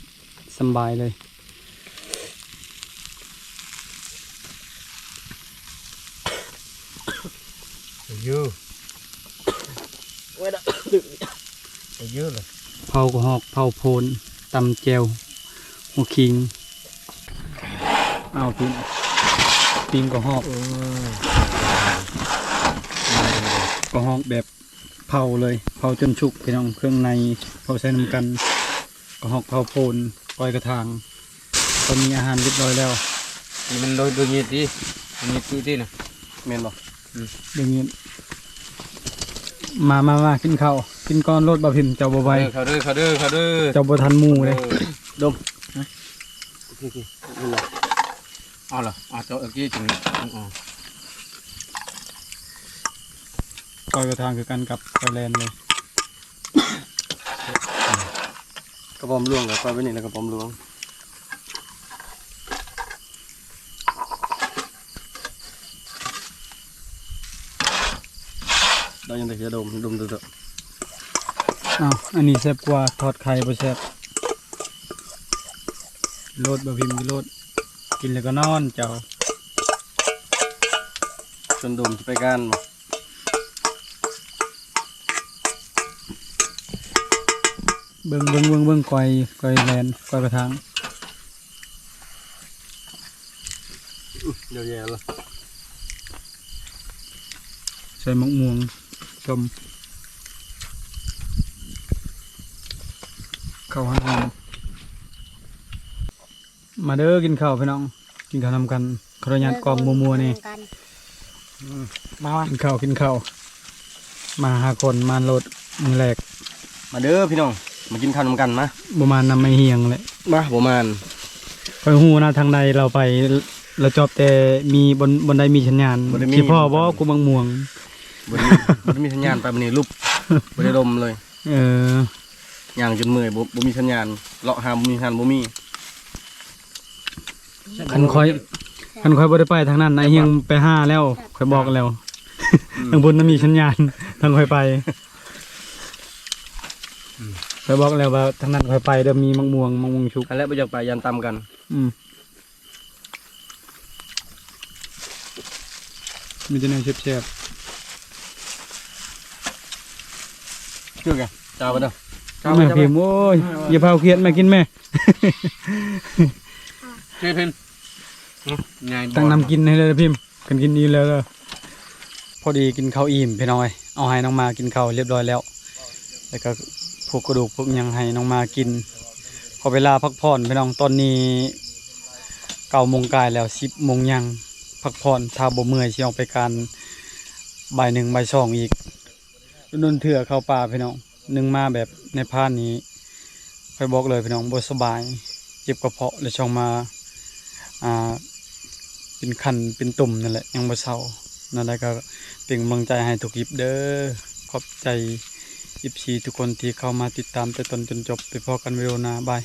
ສຳບາຍເລີຍ ເຢີ ເຢີ ເຜົາກະຮອກ ເຜົາໂພນ ຕຳແຈ່ວ ຫົວຂີງ ເອົາ ປີ້ງ ປີ້ງກະຮອກ ເອີ ກະຮອກແບບເຜົາເລີຍ ເຜົາຈົນສຸກພີ່ນ້ອງ ເຄື່ອງໃນເຜົາໃສ່ນຳກັນ ກະຮອກເຜົາໂພນ ກ້ອຍກະຖາງ ຕອນນີ້ອາຫານຮຽບຮ້ອຍແລ້ວ ນີ້ມັນໂດຍ ໂດຍເຫຍື້ອຕິ ໂດຍເຫຍື້ອຕິນະ ແມ່ນບໍ່? ອືມ ໄດ້ຍິນ ມາ ມາ ມາ ກິນເຂົ້າ ກິນກ່ອນໂລດ ບ່າວພິມ ເຈົ້າບໍ່ໄວ ເຂົ້າເດີ ເຂົ້າເດີ ເຂົ້າເດີ ເຈົ້າບໍ່ທັນໝູ່ເດ້ ເອີ ດົມ ໂອເຄ ໂອເຄ ເອົາລະ ເອົາລະ ເອົາເຈົ້າເອົາກີ້ຈັ່ງນີ້ ເອົາ ເອົາ ກ້ອຍກະຖາງຄືກັນກັບກ້ອຍແລ່ນເລີຍ ກະບອມຫຼວງ ແລ້ວຄ່ອຍໄປນີ້ ແລ້ວກະບອມຫຼວງ ໄດ້ຍັງໄດ້ ຢ່າດົມ ດົມເດີ ເອົ້າ ອັນນີ້ແຊບກວ່າ ທອດໄຂ່ບໍ່ແຊບ ໂລດ ບໍ່ພິມກິນໂລດ ກິນແລ້ວກໍນອນເຈົ້າ. ຊົນໂດມຊິໄປການບໍ່? ເບິ່ງ ເບິ່ງ ເບິ່ງ ເບິ່ງ ກ້ອຍ ກ້ອຍແລ່ນ ກ້ອຍກະທາງ. ເຍາະແຍະລະ ໃສ່ໝາກມ່ວງຕົ້ມ ເຂົ້າຫອມ. ມາເດີ ກິນເຂົ້າພີ່ນ້ອງ ກິນເຂົ້ານຳກັນ. ຂໍອະນຸຍາດກ້ອງມົວໆນີ້. ມາ ມາ ກິນເຂົ້າ ກິນເຂົ້າ. ມາຫ້າຄົນ ມາໂລດ ມື້ແລກ. ມາເດີພີ່ນ້ອງ ມາກິນເຂົ້ານຳກັນມາ. ບໍ່ມານຳໄມ້ຮຽງແຫຼະ. ມາ ບໍ່ມານ. ຂ້ອຍຮູ້ນະ ທາງໃດລາວໄປ ລາວຈອບແຕ່ມີບ່ອນ ບ່ອນໃດມີສັນຍານ. ບໍ່ໄດ້ມີ ຊິພໍ້ບໍ່ ກູໝາກມ່ວງ. ບໍ່ໄດ້ມີ ບໍ່ໄດ້ມີສັນຍານ ໄປມື້ນີ້ຫຼຸບ ບໍ່ໄດ້ລົມເລີຍ. ເອີ ຍ່າງຈົນເມື່ອຍ ບໍ່ ບໍ່ມີສັນຍານ ເລາະຫາບໍ່ມີສັນຍານ ບໍ່ມີ. ຄັນຂ້ອຍ ຄັນຂ້ອຍບໍ່ໄດ້ໄປທາງນັ້ນນະ ຮຽງໄປຫາແລ້ວ ຂ້ອຍບອກແລ້ວ. ອືມ ທາງພຸ້ນນະມີສັນຍານ ທາງຂ້ອຍໄປ ອືມ ຂ້ອຍບອກແລ້ວວ່າທາງນັ້ນຂ້ອຍໄປເດີ ມີໝາກມ່ວງ ໝາກມ່ວງສຸກ. ອັນແລະບໍ່ຢາກໄປ ຢ້ານຕຳກັນ. ອືມ ມີແຕ່ແນວແຊບໆ. ຄືກັນ ຈາວໄປເດີ ຈາວ ແມ່ ໄປ ຈາວໄປ ພິມ. ໂອ້ຍ ຢ່າພາວຄຽດ ແມ່ກິນແມ່. ເຈພິມ ຕັ້ງນ້ຳກິນໃຫ້ເລີຍພິມ ຄັນກິນອີ່ມແລ້ວເດີ. ພໍດີກິນເຂົ້າອີ່ມພີ່ນ້ອງເອີຍ ເອົາໃຫ້ນ້ອງມາກິນເຂົ້າຮຽບຮ້ອຍແລ້ວ ແລ້ວກໍພວກກະດູກພວກຫຍັງໃຫ້ນ້ອງມາກິນ. ຂໍເວລາພັກຜ່ອນພີ່ນ້ອງ ຕອນນີ້ເກົ້າໂມງກາຍແລ້ວ ສິບໂມງຫຍັງ ພັກຜ່ອນ ຖ້າບໍ່ເມື່ອຍຊິອອກໄປການບ່າຍໜຶ່ງບ່າຍສອງອີກ. ດົນໆເທື່ອເຂົ້າປ່າພີ່ນ້ອງ ໜຶ່ງມາແບບໃນພານນີ້ ຂ້ອຍບອກເລີຍພີ່ນ້ອງ ບໍ່ສະບາຍ ເຈັບກະເພາະ ແລະຊ່ອງມາ ອ່າ ເປັນຄັນເປັນຕຸ່ມນັ້ນແຫຼະ ຍັງບໍ່ເຊົາ. ນັ້ນແຫຼະ ກໍເປັນກຳລັງໃຈໃຫ້ທຸກຄລິບເດີ. ຂອບໃຈເອັຟຊີທຸກຄົນທີ່ເຂົ້າມາຕິດຕາມແຕ່ຕົ້ນຈົນຈົບ. ໄປພໍ້ກັນວິດີໂອໜ້າ ບາຍ.